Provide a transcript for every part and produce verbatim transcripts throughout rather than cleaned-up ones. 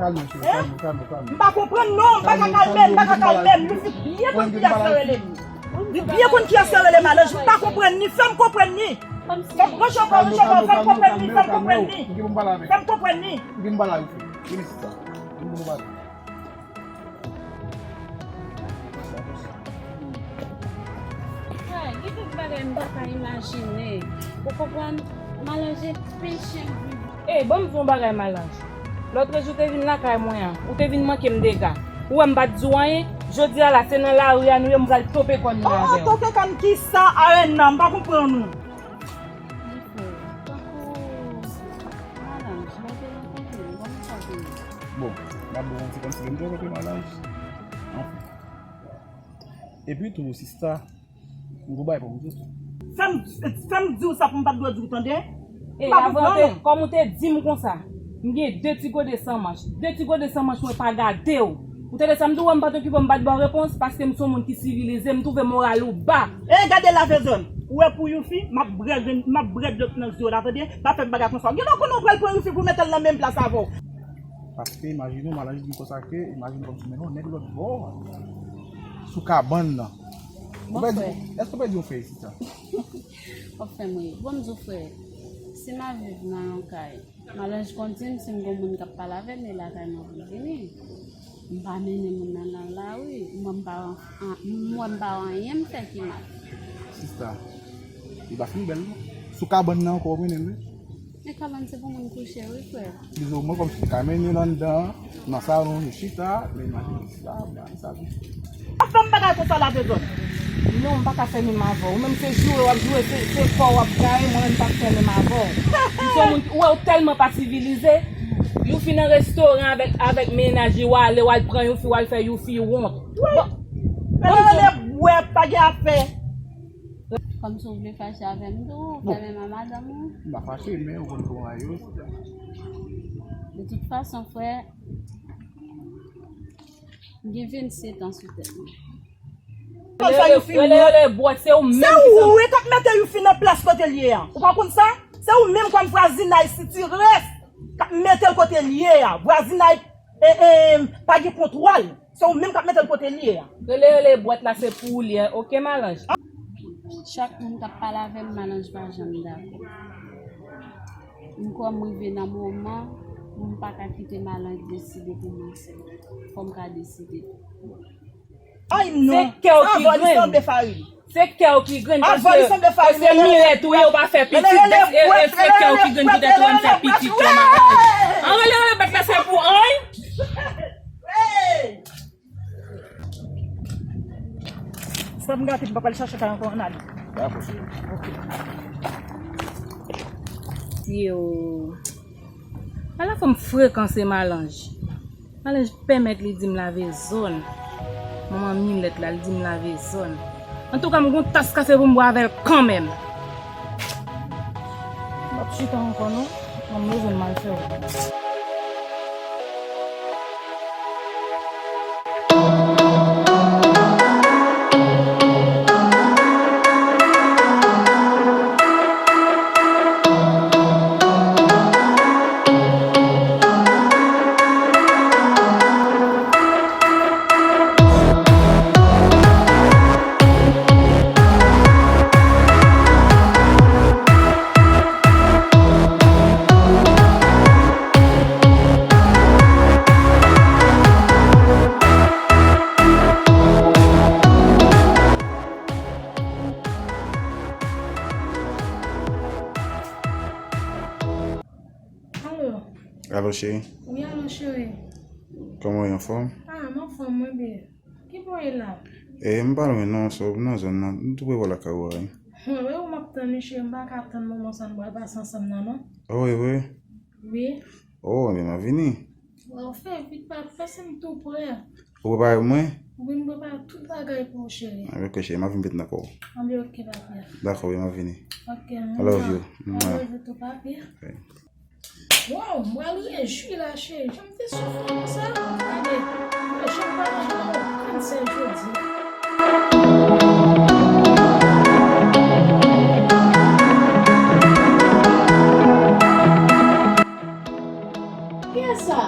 Kalme, cheri, kalme, kalme, kalme. M pa konprann non, m pa ka kalme, m pa ka kalme. Li byen konn kiyès ki rele m. Li byen konn kiyès ki rele Malanj, m pa konprann ni, fè m konprann ni. Fè m ranche kò, ranche kò, fè m konprann ni, fè m konprann ni. Fè m konprann ni. Vin m pale avè w, vin m pale avè w. Vin isit la. Vin pou nou pale. Frè, gen kèk bagay m pa ka imajine. Ou konprann? Malanj e peche m viv. Ey, ban m di w yon bagay, Malanj. Lòtrejou ou te vin lakay mwen an, ou te vin manke m dega. Ou wè m pa t di w anyen? Jodi a la, se nan lari a nou ye, m pral tope kò m nan avè w. Oh, tope kò m kisa, Arena? M pa konprann ou. Wi, frè. Tankou Malanj, lè w te rankontre m, kòman sa te ye? Bon, m ap ba w manti kòmsi ke m te rankontre Malanj. Anfen. Epi tou, sista, m gon bagay pou m di w tou. Fè m, fè m di w sa pou m pa t dwe di w, tande? E, m pa konprann ou. Kòm ou te di m konsa, m gen de ti gode san manch. De ti gode san manch mwen pa gade w. Ou tande sa m di w, m pa t okipe w, m pa t ba w repons, paske m se yon moun ki sivilize, m twouve moral ou ba. E gade lavezòn, ou wè pou Youfi, m ap brèd, m ap brèd lòt nan zye w la, tande? Pa fè m bagay konsa. Gen lè w konnen w pral pran Youfi pou w mete l nan menm plas avè w. Paske imajine w, Malanj di m konsa ke, imajine kòmsi w mennen yon nèg lòt bò, sou kabann nan. Ou pèdi, èske w pèdi yon fè isit la? W ap fè m ri. Bon, m di w, frè, si m ap viv nan yon kay, Malanj konn di m si m gon moun k ap pale avè m, e lakay mwen pou l vini. M pa mennen moun nan nan lari, m wè m pa, m wè m pa wè anyen m fè ki mal. Sista, li pa fin bèl non. Sou kabann nan ankò w mennen l wi. Men kabann se pou moun kouche wi, frè. Plizoumwen kòmsi li ka mennen l anndan, nan salon, nou chita, men imajine sa, bagay sa tou. Pa fè m bagay konsa lavezòn. Non, m pa ka fè menm avè w. Ou menm se joure w ap joure, se, se kò w ap gaye, mwen menm m p ap fè menm avè w. M se yon moun ki, ou wè w tèlman pa sivilize. Youfi nan restoran avèk, avèk mennaj li, w ale, w al pran Youfi, w al fè Youfi wont. Wi. Bon, men bon, rele bwè, pa gen afè. Kòmsi w vle fache avè m tou, ou fè menm a madanm ou. M pa fache, men ou konn kòman yo. De tout fason, frè, m gen vennsenk an sou tèt mwen. Rele, rele, rele bwè, se ou menm ki... Se ou wi k ap mete Youfi nan plas kote l ye a. Ou pa konn sa? Se ou menm kòm vwazinay sitirès k ap mete l kote l ye a. Vwazinay, e, e, pa gen kontwòl. Se ou menm k ap mete l kote l ye a. Rele, rele bwèt la, se pou ou li ye, oke, Malanj? Chak moun k ap pale avè m, Malanj pa janm dakò. M kwè m rive nan moman pou m pa ka kite Malanj deside pou mwen sèl. Fò m ka deside. Ay non. Se kè w ki grenn. Se kè w ki grenn, paske, paske mirèt ou ye, ou pa fè pitit, e, e se kè w ki grenn poutèt ou pa fè pitit, Malanj. An rele, rele bèt la, se pou anyen. Sa m gate, m pa pral chache kay ankò, ann ale. Dakò, cheri. Ok. Yo. Ala fanm frekan se Malanj. Malanj pèmèt li di m lave zòn. Manman Milèt la, li di m lave zòn. Antouka, m gon tas kafe pou m bwè avè l kanmenm. M p ap chita ankò non. Mwen m bezwen m al fè wout. Alo. Alo, cheri. Wi, alo, cheri. Kòman w ye, anfòm? Ah, m anfòm, mwen byen. Ki bò w ye la? E, m pa lwen non, so, m nan zòn nan. M tou pre bò lakay ou a, wi. Mwen, wi, ou m ap tann, wi, cheri, m pa ka tann moman sa n pral pase ansanm nan, non. Oh, e vre? Wi. Oh, ebyen, m ap vini. Wè, ou fè vit, pa, paske m tou prè. Ou prepare pou mwen? Wi, m prepare tout bagay pou ou, cheri. Anben, ok, cheri, m ap vin met nan kò w. Anben, ok, papi. Dakò, wi, m ap vini. Ok, I love you. I love you too, papi. Ok. Waw, m pral rejwi la, cheri. Jan m te soufri konsa. Gade, mwen janm pa manje nan okenn sèl jodi. Kiyès sa?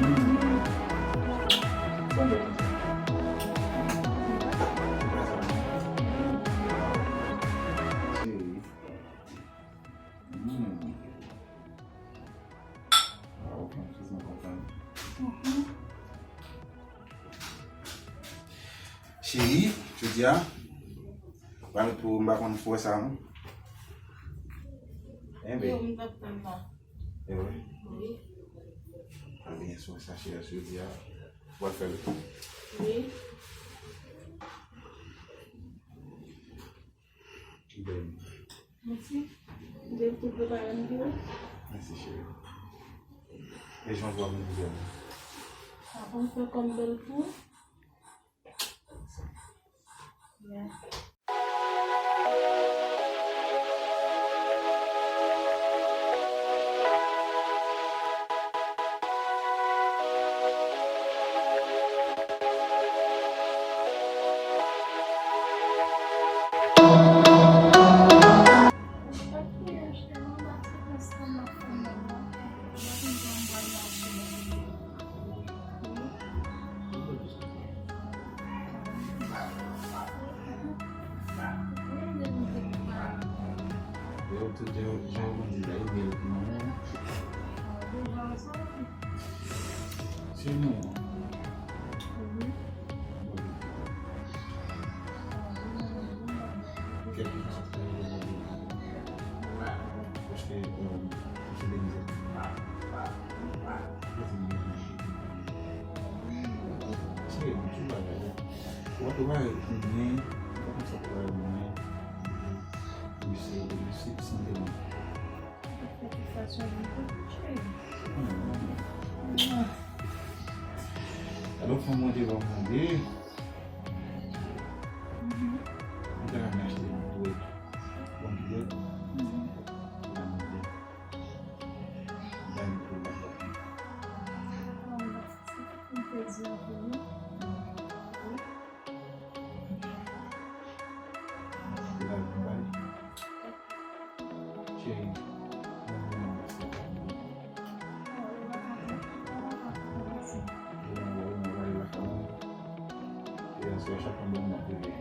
Mm. Sa bèl. Mm. Waw, m tèlman kontan. Cheri, jodi a, pral pou m pa konn fò sa, non. Enben. Yo, m t ap tann la. E wi. Wi. Ebyen, sou sa, cheri, jodi a, w ap fè l. Wi. Ki bèl. Mèsi. M te tou prepare m pou ou. Mèsi, cheri. E jan w vwa m bèl. Sa konn fè kò m bèl pou ou. Yeah. Yo, tout jan, jan yo konn di la, yo byen pou mwen. Se nou. Kèk moun ap fè yo mande. Paske, euh, se de mizè. Se yon ti bagay la. Ou pa te pare pou mwen, ou pa konn sa pou pare pou mwen. Misye, misye, misye, misye. Alò, fanm mwen te va mande. Mwen ta renmen achte yon dwèt. Bon dwèt. Mwen ta renmen pou mwen. Mwen plezi anpil, wi. Cheri, mwen vin nan mèsi. Mwen vin nan mèsi. E aswè, chak fwa m ban m ap rele.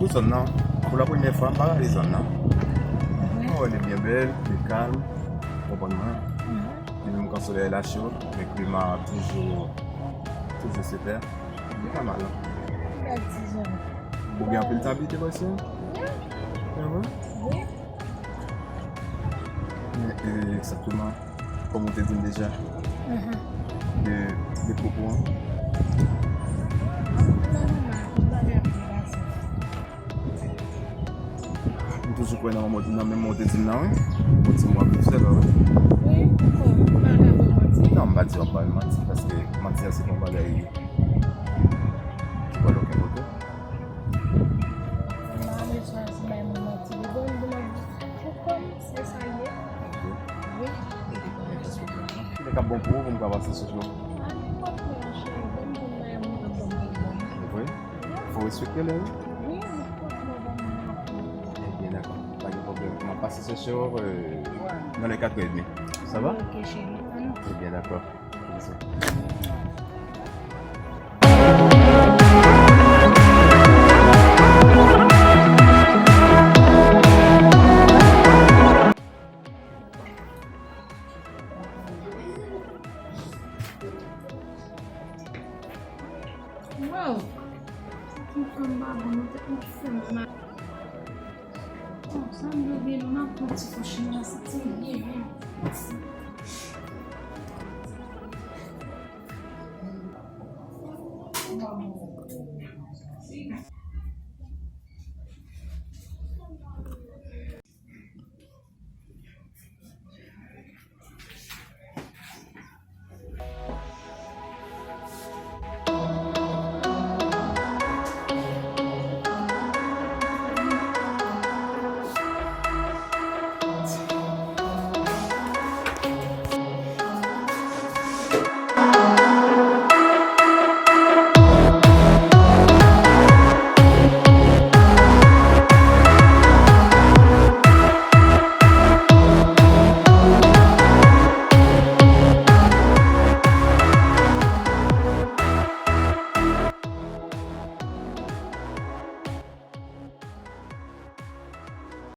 Pou zòn nan, pou la premyè fwa, m pa rale zòn nan. Mwen wè li byen bèl, li kalm, ou konprann mwen. Li menm kan solèy la cho, men klima toujou, toujou sipè. Li pa mal, non. Bèl ti zòn. Ou gen anpil tan abite bò isi? Wi. E vre? Wi. Men, e, egzakteman, kòm ou te di m deja, de, de pwopo an. M toujou kwè nan, nan menm ou te di m nan, wi. Ou di m w ap viv sèl, wi. Wi, m kwè, m pa ka ba w manti. Non, m pa di w ap ba m manti, paske manti a se pa yon bagay ki pral okenn kote. M pa vle chwazi bay moun manti. Li bon, li bon, pou kò m, se sa l ye. Ok. Wi. Ki lè k ap bon pou ou, pou m ka pase sou ou? A nenpòt lè, cheri, bon, bon. Sweet ke lè wi? Wi, m ap pote yo ban mwen. Ebyen, dakò. Pa gen pwoblèm. M ap pase chèche w, euh, nan lè kat è edmi. Sa va? Ok, cheri. Ebyen, dakò. Wow! Sa fanm pa bon, non, tèt mwen fè m mal. Bon, sa m dwe gen, nou nan pran ti fò chimè, sa ti byen, byen. Wow.